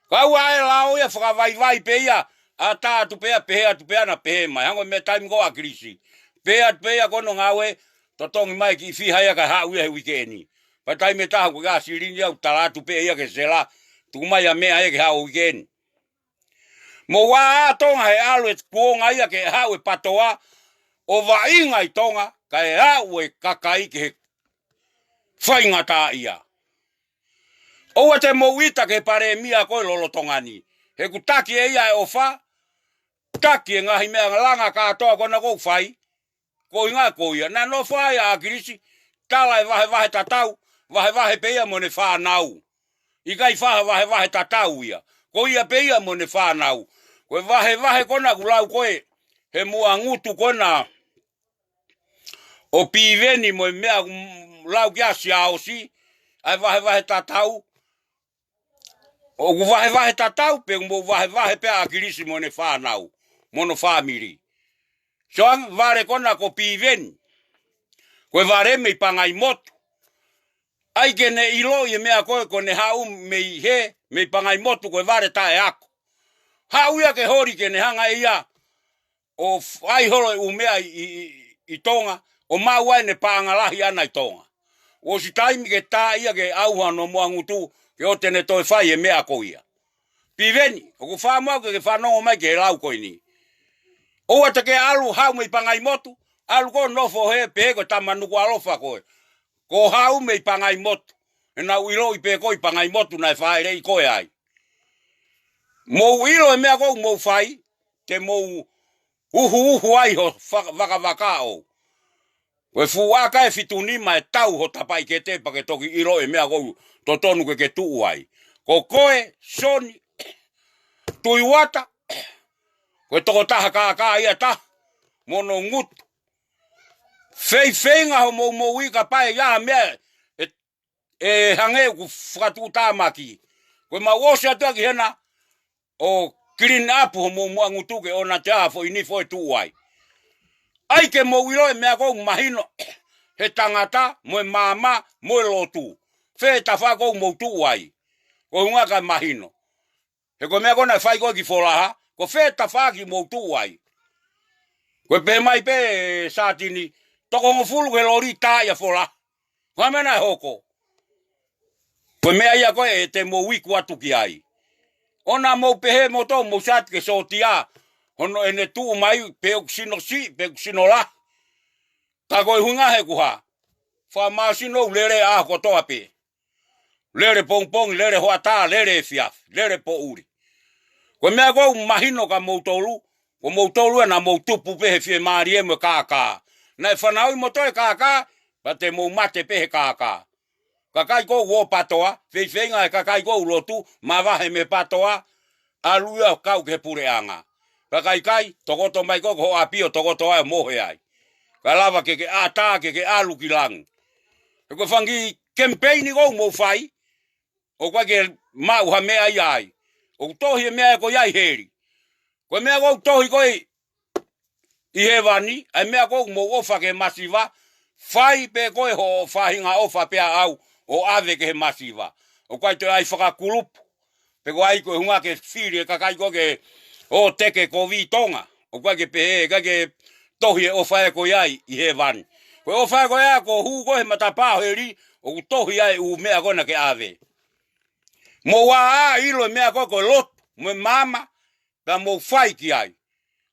Ka ʻoua ʻe lao ia fakavaivai pē ia, ʻatā atu pē ia, pehē atu pē ʻana pehē mai. Hangē ko e meʻa taimi ko ē ʻa ʻAkilisi. Pehē atu pē ia ko hono ngāue, totongi mai kiʻi fiha ia kae haʻu ia he uike eni. Pea taimi ʻe taha ko e ʻa Silini ia ʻoku tala atu pē ia ki he sela, tuku mai ʻa e meʻa ia ke haʻu uike eni. Mou ʻā, ʻā Tonga he ʻalu e kuonga ia ke haʻu e patoa, ʻo vaʻinga ʻi Tonga, kae haʻu e kakai ki he faingataʻaʻia. ʻOua te mou ʻita ki he palēmia ko ē lolotonga ni. He ʻoku taki ʻe ia e ʻofa, taki e ngaahi meʻa langa kātoa ko ena ʻoku fai, ko e ʻuhinga ko ia. Naʻe nofo ai ʻa ʻAkilisi, tala e vahevahe tatau, vahevahe pē ia mo ʻene fānau. ʻIkai faʻa vahevahe tatau ia. Ko ia pē ia mo ʻene fānau. Ko e vahevahe ko ena ʻoku lau ko ē, he muʻa ngutu ko ena ʻo Piveni mo e meʻa ʻoku lau ki ai ʻa Siaosi, ʻa e vahevahe tatau, ʻoku vahevahe tatau, pe mou vahevahe pē ʻa ʻAkilisi mo ʻene fānau, mo hono fāmili. So, ʻa e vale ko ena ko Piveni. Ko e vale mei Pangaimotu. ʻAi ke ne ʻiloʻi e meʻa ko ē, ko ʻene haʻu mei hē, mei Pangaimotu ko e vale taʻeako. Haʻu ia ke holi ke ne hanga ʻe ia ʻo fai holo e ʻū meʻa ʻi, ʻi, ʻi, ʻi Tonga, ʻo maʻu ai ʻene paʻanga lahi ʻana ʻi Tonga. ʻOsi taimi ke tā ia ke ʻauha hono muʻa ngutu, ke ʻoua te ne toe fai e meʻa ko ia. Piveni, ʻoku ou fakaʻamu au ke ke fanongo mai ki he lau ko eni. ʻOua te ke ʻalu haʻu mei Pangaimotu, ʻalu ko ē ʻo nofo hē pehē ko e tama Nukuʻalofa koe. Ko e haʻu mei Pangaimotu, he naʻa ku ʻiloʻi pē koe ʻi Pangaimotu naʻe fāʻeleʻi koe ai. Mou ʻilo e meʻa ʻoku mou fai, te mou uhuuhu ai ho fa-, vakavaka ʻo. Ko e fuʻu ʻaka ʻe fitu nima ʻe tau ho tapaʻi kete pea ke toki ʻilo e meʻa ʻoku totonu ke ke tuʻu ai. Ko koe, Soni, Tuʻi Uata, ko e tokotaha kākā ia taha, mo hono ngutu. Feifeinga hoʻomou moʻui kapau ʻe ʻi ai ha meʻa ʻe, ʻe hangē ʻoku fakatuʻutāmaki. Ko e mau ʻosi atu ki hena, ʻo clean up hoʻomou muʻa ngutu ke ʻoua naʻa toe ʻi ai ha foʻi nifo ʻe tuʻu ai. ʻAi ke mou ʻilo e meʻa ʻoku mahino. he tangata, mo e maama, mo e lotu. Fē tafaʻaki ʻoku mou tuʻu ai? Ko e ʻuhinga kae mahino. He ko e meʻa ko ē naʻe fai ko ē ki Folaha, ko fē tafaʻaki mou tuʻu ai? Ko e pehē mai pē Satini, toko hongofulu he loli tā ia Folaha. Ko e hā e meʻa naʻe hoko? Ko e meʻa ia ko ē te mou iku atu ki ai. ʻOua naʻa mou pehē moutolu mou sio atu ke sōtia hono ʻene tuʻu mai pe ʻoku sino siʻi, pe ʻoku sino lahi. Ka ko e ʻuhinga he ʻoku hā? Fakamāsino, lele ʻaho kotoa pē. Lele pongipongi, lele hoʻatā, lele efiafi, lele poʻuli. Ko e meʻa ʻoku mahino kia moutolu, ko moutolu ē naʻa mou tupu pē he fiemālie mo e kākā. Naʻe fanauʻi moutolu ʻe he kākā, pea te mou mate pē he kākā. Kakai ʻoku ō PATOA, feifeinga e kakai ʻoku lotu, mavahe mei he PATOA, ʻalu ia ʻo kau ki he puleʻanga. Kakai kai, tokoto mai ko ē ki ho ʻapi ʻo tokoto ai ʻo mohe ai. Kae lava ke ke ʻatā, ke ke ʻalu ki langi. He ko e fanga kiʻi kemipeini ʻoku mou fai, ʻoku ʻikai ke maʻu ha meʻa ia ai. ʻOku tohi e meʻa ko ia ʻi heli. Ko e meʻa ʻoku tohi ko ē ʻi hēvani, ʻa e meʻa ʻoku mou ʻofa ki he masiva, fai pē ko ē hoʻo faʻahinga ʻofa pea ʻalu ʻo ʻave ki he masiva. ʻOku ʻikai toe ʻi ai fakakulupu, pe ko hai ko e ʻuhinga ke fili e kakai ko ē ke ō teke kovi ʻi Tonga. ʻOku ʻikai ke pehē, ʻikai ke tohi e ʻofa ē ko ia ʻi hēvani. Ko e ʻofa ē ko ia ʻoku hū ko ē he matapā ʻo heli, ʻoku tohi ai e ʻū meʻa ko ē naʻa ke ʻave. Mou ʻā ʻilo e meʻa ko ē ko e lotu, mo e maama, pea mou fai ki ai.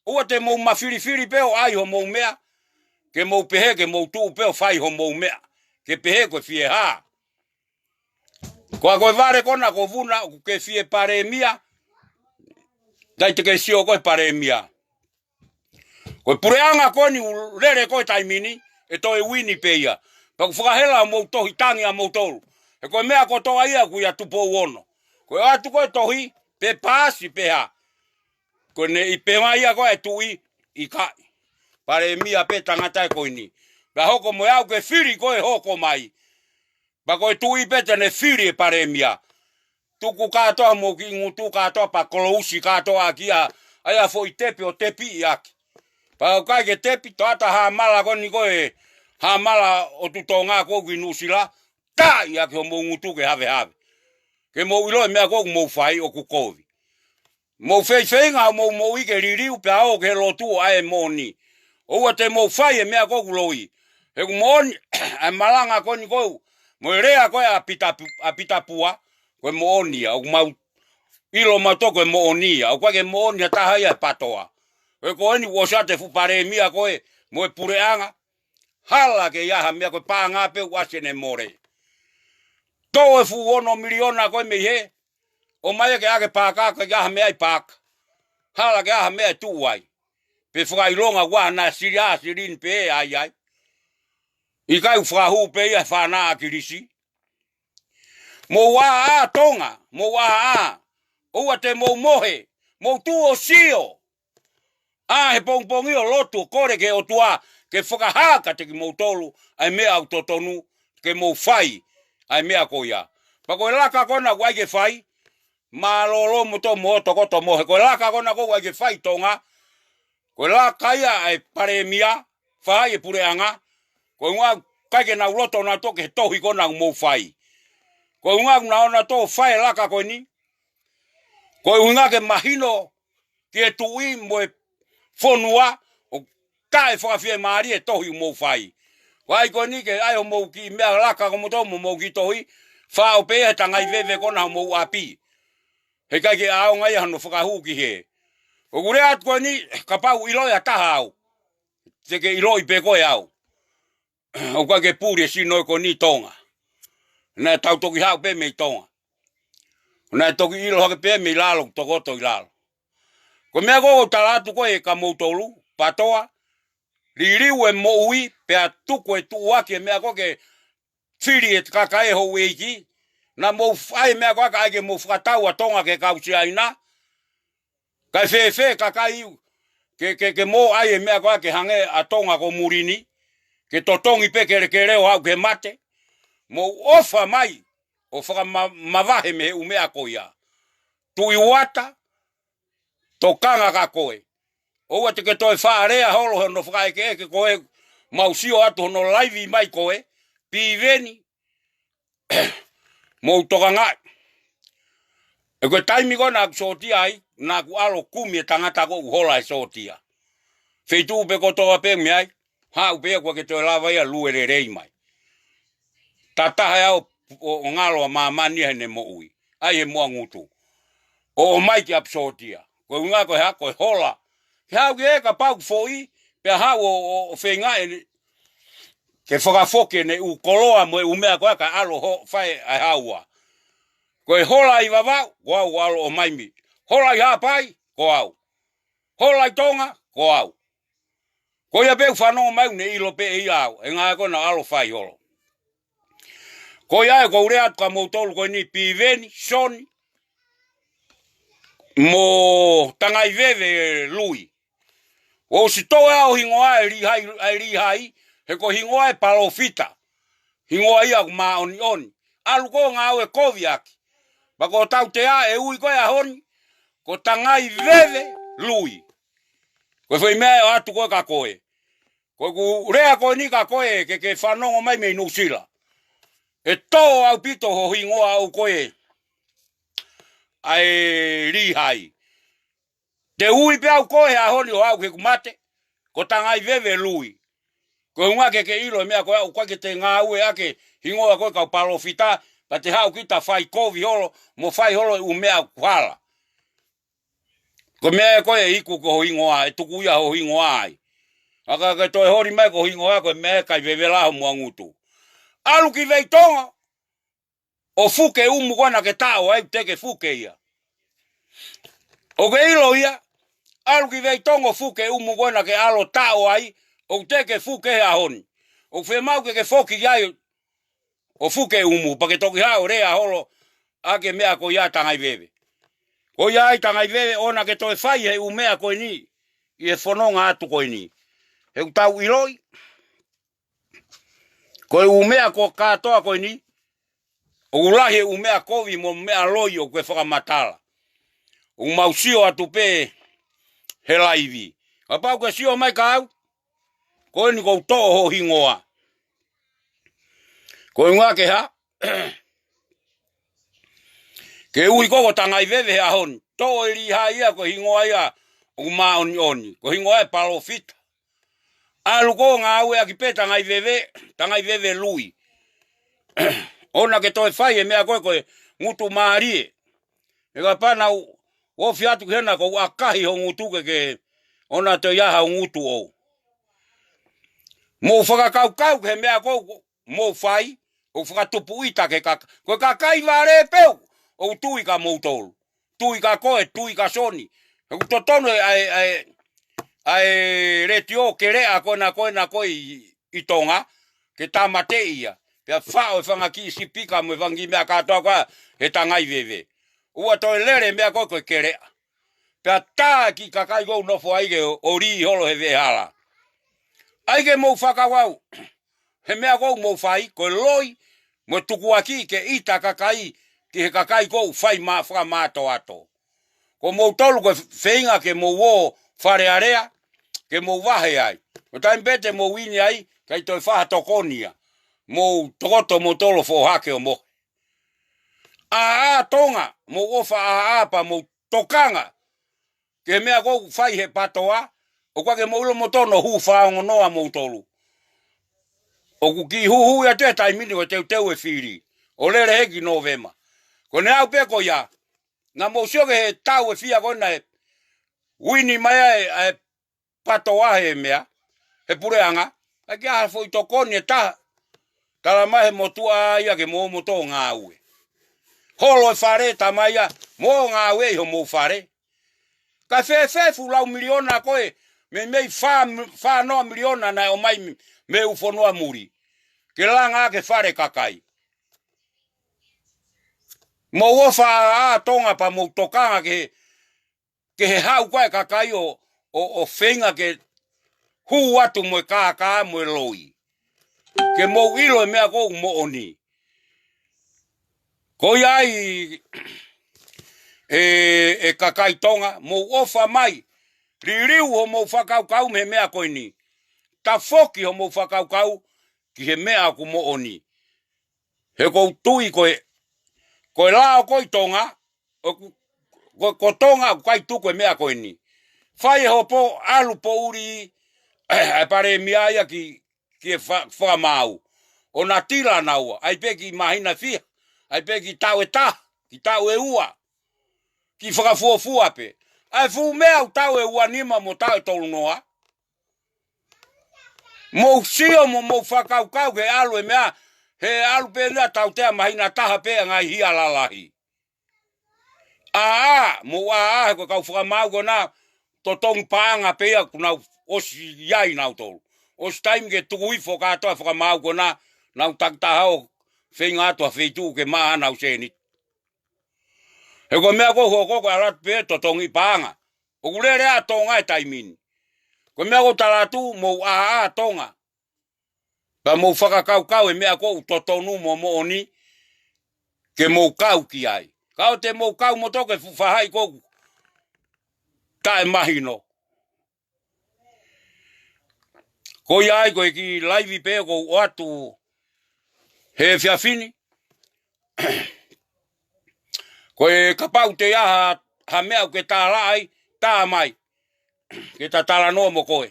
ʻOua te mou mafilifili pē ʻo ʻai homou meʻa, ke mou pehē ke mou tuʻu pē ʻo fai homou meʻa, ke pehē ko e fiehā. Ko a ko e vale ko ena ko Vuna, ʻoku ke fie palēmia, ʻikai te ke sio ko e palēmia. Ko e puleʻanga ko eni ʻoku lele ko e taimi ni, ʻe toe uini pē ia. Pea ʻoku fakahela homou tohi tangi ʻa moutolu. He ko e meʻa kotoa ia ʻoku ʻia Tupou Ono. Ko e ʻoatu ko e tohi, pe paasi pe hā. Ko ʻene ʻi pē mai ia ko e tuʻi, ʻikai. Palēmia pē tangata ē ko eni. Pea hoko mo e ʻalu ke fili ko e hoko mai. Pea ko e tuʻi pē te ne fili e palēmia. Tuku kātoa homou kiʻi ngutu kātoa pea kolousi kātoa ʻaki ia, ʻa ia foʻi tepi ʻo tepiʻi ʻaki. Pea ʻoku ʻikai ke tepi, toʻata hāmala ko eni ko e hāmala ʻo Tutonga ko ē ki Nuʻusila, taaʻi ʻaki homou ngutu ke havehave. Ke mou ʻilo e meʻa ko ē ʻoku mou fai ʻoku kovi. Mou feifeinga homou moʻui ke liliu pea ō ki he lotu ʻo ʻai e moʻoni. ʻOua te mou fai e meʻa ko ē ʻoku loi. He ʻoku moʻoni, ʻa e malanga ko eni ko ē, mo e lea ko ē ʻa Pita Pu-, ʻa Pita Pua, ko e moʻoni ia, ʻoku mau ʻilo mautolu ko e moʻoni ia, ʻoku ʻikai ke moʻoni ha taha ia he PATOA. Ko e ko eni ʻoku ʻosi ʻa e fuʻu palēmia ko ē, mo e puleʻanga, hala ke ʻi ai ha meʻa ko e paʻanga pē ʻoku ʻasi ʻene mole. Tō e fuʻu ono miliona ko ē mei hē, ʻomai ke ʻave ki he paaka, ko e ʻikai ha meʻa ʻi paaka. Hala ke ʻi ai ha meʻa ʻe tuʻu ai. Pe fakaʻilonga ʻoku ʻi ai ha silini pē ʻe ʻai ai. ʻIkai ʻoku fakahū pē ia he fānau ʻa Kilisi. Mou ʻā ʻā Tonga, mou ʻā ʻā. ʻOua te mou mohe, mou tuʻu ʻo sio. ʻĀ he pongipongi ʻo lotu ʻo kole ki he ʻOtua, ke fakahā kiate kimoutolu, ʻa e meʻa ʻoku totonu, ke mou fai, ʻa e meʻa ko ia. Pea ko e laka ko ena ʻoku ʻai ke fai, mālōlō moutolu mo tokoto mo he ko e laka ko ena ʻoku ʻai ke fai Tonga, ko e laka ia ʻa e palēmia, fai e puleʻanga, ko e ʻuhinga ʻikai ke nau loto nautolu ki he tohi ko ena ʻoku mou fai. Ko e ʻuhinga ʻoku nau ō nautolu ʻo fai e laka ko eni, ko e ʻuhinga ke mahino ki he tuʻi mo e fonua, ʻoku taʻefakafiemālie e tohi ʻoku mou fai. Ko e ʻai ko eni ke ʻai homou kiʻi meʻa laka ko moutolu mo homou kiʻi tohi, faʻo pē ia he tangai veve ko ena homou ʻapi. He ʻikai ke ʻaonga ia hono fakahū ki hē. ʻOku ou lea atu ko eni, kapau ʻiloʻi ha taha au, te ke ʻiloʻi pē koe au. ʻOku ʻikai ke puli e sino ko eni ʻi Tonga. Naʻe tau toki haʻu pē mei Tonga. Naʻe toki ʻilo hake pē mei lalo, tokoto ʻi lalo. Ko e meʻa ko ē ʻoku ou tala atu ko ē kia moutolu, PATOA, liliu e moʻui, pea tuku e tuʻuaki e meʻa ko ē ke fili e kakai e houʻeiki. Naʻa mou fai e meʻa ko ē kae ʻai ke mou fakatau ʻa Tonga ki he kau Siaina. Kae fēfē kakai ke, ke, ke mou ʻai e meʻa ko ē ke hangē ʻa Tonga ko muli ni, ke totongi pē kelekele ʻo aʻu ki he mate. Mou ʻofa mai ʻo fakamavahe mei he ʻū meʻa ko ia. Tuʻi Uata, tokanga kia koe. ʻOua te ke toe faʻa lea holo he hono fakaʻekeʻeke ko ē mau sio atu hono laivi mai ko ē, Piveni, mou tokangaʻi. ʻE ko e taimi ko ē naʻa ku sōtia ai, naʻa ku ʻalu ʻo kumi e tangata ko ē ʻoku hola e sōtia. Feituʻu pē kotoa pē mei ai, haʻu pē ia kuo ke toe lava ia ʻo lue lelei mai. Tataha ia ʻo, ʻo, ʻo ngalo ʻa māmani heʻene moʻui. ʻAi he Muʻa Ngutu. ʻO, ʻomai ki ʻapi sōtia. Ko e ʻuhinga ko e hā, ko e hola. Ke haʻu ki he kapau ʻoku foʻi, pea haʻu ʻo, ʻo, ʻo feinga ʻene, ke fakafoki ʻene ʻū koloa mo e ʻū meʻa ko ē kae ʻalu ʻo fai ʻa e haua. Ko e hola ʻi Vavaʻu, ko au ʻalu ʻo ʻomai mei. Hola ʻi Haʻapai, ko au. Hola ʻi Tonga, ko au. Ko ia pē ʻoku fanongo mai ʻoku ne ʻilo pē ʻe ia au, ʻe ngaahi ko ē naʻa ku ʻalu ʻo fai holo. Ko ia ʻoku ou lea atu kia moutolu ko eni Piveni, Soni, mo Tangaiveve Lui. ʻOsi toʻo ʻa e hingoa ʻe Lihai, ʻe Lihai, he ko e hingoa ʻo e palōfita. Hingoa ia ʻoku māʻoniʻoni. ʻAlu ko ē ʻo ngāue kovi ʻaki. Pea ko e tautea ʻe ui ko ē ʻaho ni, ko Tangaiveve Lui. Ko e foʻi meʻa ʻe ʻoatu ko ē kia koe. Ko ʻeku lea ko eni kia koe ke ke fanongo mai mei Nuʻusila. ʻE tō ʻaupito ho hingoa ʻoʻou ko ē ʻa e Lihai. Te u ui pē au koe he ʻaho ni ʻo aʻu ki heʻeku mate, ko Tangaiveve Lui. Ko e ʻuhinga ke ke ʻilo e meʻa ko ē ʻoku ʻikai ke te ngāue ʻaki e hingoa ko ē kau palōfita, pea te haʻu kita ʻo fai kovi holo, mo fai holo e ʻū meʻa ʻoku hala. Ko e meʻa ē ko ē ʻe iku ko ho hingoa, ʻe tuku ia ho hingoa ai. ʻA ka ke toe holi mai ko ho hingoa ko e meʻa ē ʻikai veve la ho Muʻa Ngutu. ʻAlu ki Veitongo, ʻo fuke ʻumu ko ē naʻa ke taʻo ai, ʻoku teʻeki ke fuke ia. ʻOku ke ʻilo ia, ʻalu ki Veitongo ʻo fuke ʻumu ko ē naʻa ke ʻalu ʻo taʻo ai, ʻoku teʻeki ke fuke he ʻaho ni. ʻOku fiemaʻu ke ke foki ai ʻo fuke ʻumu, pea ke toki haʻu ʻo lea holo ʻaki e meʻa ko ia Tangaiveve. Ko ia ai Tangaiveve, ʻoua ke toe fai he ʻū meʻa ko eni, ʻi he fononga atu ko eni. He ʻoku tau ʻiloʻi, ko e ʻū meʻa ko ē kātoa ko eni, ʻoku lahi e ʻū meʻa kovi mo e meʻa loi ʻoku ke fakamatala. ʻOku mau sio atu pē he laivi. Kapau ʻoku ke sio mai kia au, ko eni ʻoku ou toʻo ho hingoa. Ko e ʻuhinga ke hā? Ke ui koe ko Tangaiveve he ʻaho ni. Toʻo ʻe Lihai ia ko e hingoa ia ʻoku māʻoniʻoni. Ko e hingoa ʻo e palōfita. ʻAlu ko ē ʻo ngāueʻaki pē Tangaiveve, Tangaiveve Lui. ʻOua ke toe fai e meʻa ko ē ko e ngutu mālie. He kapau naʻa ku ofi atu ki hena ʻoku ou ʻakahi ho ngutu ke ke ʻoua toe ʻi ai ha ngutu ʻoʻou. Mou fakakaukau ki he meʻa ko ē ʻoku mou fai, ʻoku fakatupu ʻita ki he kakai. Ko e kakai vale pē ʻoku tui kia moutolu. Tui kia koe, tui kia Soni. He ʻoku totonu ʻa e, ʻa e, ʻa e letiō Keleʻa ko ena ko ena ko ē ʻi, ʻi Tonga, ke tāmateʻi ia. Pea faʻo e fanga kiʻi sipika mo e fanga kiʻi meʻa kātoa ko ē he Tangaiveve. ʻOua toe lele meʻa ko ē ko e Keleʻa. Pea tā e kiʻi kakai ʻoku nofo ai ke ʻo, ʻo lī holo he veʻehala. ʻAi ke mou fakakaukau he meʻa ʻoku mou fai, ko e loi, mo e tukuakiʻi ke ʻita kakai, ki he kakai ʻoku fai mā, fakamātoato. Ko moutolu ko e feinga ke mou ō Fale Alea, ke mou vahe ai. Ko e taimi pē te mou ʻi ai, ʻikai toe fai ha tokoni ia. Mou tokoto moutolu ʻo foʻohake ʻo mohe. ʻĀ, ʻā Tonga, mou ʻofa ʻā, ʻā pea mou tokanga ki he meʻa ʻoku fai he PATOA, ʻoku ʻikai ke mou ʻilo moutolu hono hū faongonoa moutolu. ʻOku kiʻi huhu ia he taimi ni ko e teuteu e fili. ʻO lele hē ki Nōvema. Ko ʻene aʻu pē ko ia. Naʻa mou sio ki he tau ʻe fiha ko ena ʻe uini mai ai ʻa e PATOA he meʻa, he puleʻanga, ʻikai ke ʻi ai ha foʻi tokoni ʻe taha. Tala mai he motuʻa ia ke mou ō moutolu ʻo ngāue. Holo e fale, tā mai ia, mou ō ʻo ngāueʻi homou fale. Kae fēfē e fuʻu lau miliona ko ē, meimei fā, fā noa miliona naʻe ʻomai mei, mei he ʻū fonua muli. Ke langa ʻaki e fale kakai. Mou ō ʻo fa ʻā Tonga pea mou tokanga ki he ke he haʻu ko ē e kakai ʻo, ʻo, ʻo feinga ke hū atu mo e kākā mo e loi. Ke mou ʻilo e meʻa ʻoku moʻoni. Ko ia ai e, e kakai Tonga, mou ʻofa mai, liliu hoʻomou fakakaukau mei he meʻa ko eni. tafoki hoʻomou fakakaukau ki he meʻa ʻoku moʻoni. He ʻoku ou tui ko e, ko e lao ko ē ʻi Tonga, ʻoku, ko, ko Tonga ʻoku ʻikai tuku e meʻa ko eni. Fai e hopo, ʻalu poʻuli ʻa e palēmia ia ki, ki he fa-, fakamaau. ʻO natila naua, ʻai pē ki māhina fiha, ʻai pē ki taʻu ʻe taha, ki taʻu ʻe ua, ki fakafuofua pē. ʻA e fuʻu meʻa ʻoku taʻu ʻe ua nima mo taʻu ʻe tolu noa. Mou sio mo mou fakakaukau ke ʻalu e meʻa, he ʻalu pē ia tautea māhina taha pē ʻa e ngaahi hia lalahi. ʻĀ, mou ʻā, he ko e kau fakamaau ko ena, totongi paʻanga pē ia kuo nau ʻosi ʻi ai nautolu. ʻOsi taimi ke tuku hifo kātoa fakamaau ko ena, nau takitaha ʻo feinga atu ha feituʻu ke maʻa hanau sēniti. He ko e meʻa ʻoku hoko ko e ʻalu atu pē totongi paʻanga. ʻOku lele ʻa Tonga he taimi ni. Ko e meʻa ʻoku ou tala atu, mou ʻā ʻa Tonga. Pea mou fakakaukau e meʻa ʻoku totonu mo moʻoni ke mou kau ki ai. Ka ʻoua te mou kau mo toke fuʻu faʻahi ʻoku taʻemahino. Ko ia ai ko e kiʻi laivi pē ʻoku ou ʻoatu he efiafi ni. Ko e kapau te ʻi ai ha, ha meʻa ʻoku ke tālaʻa ai, tā mai. Ke ta talanoa mo koe.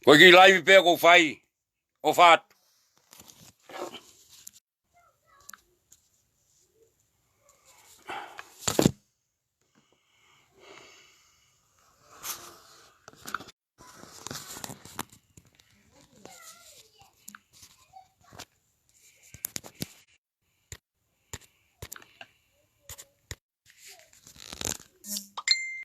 Ko e kiʻi laivi pē ʻoku ou fai, ʻofa atu.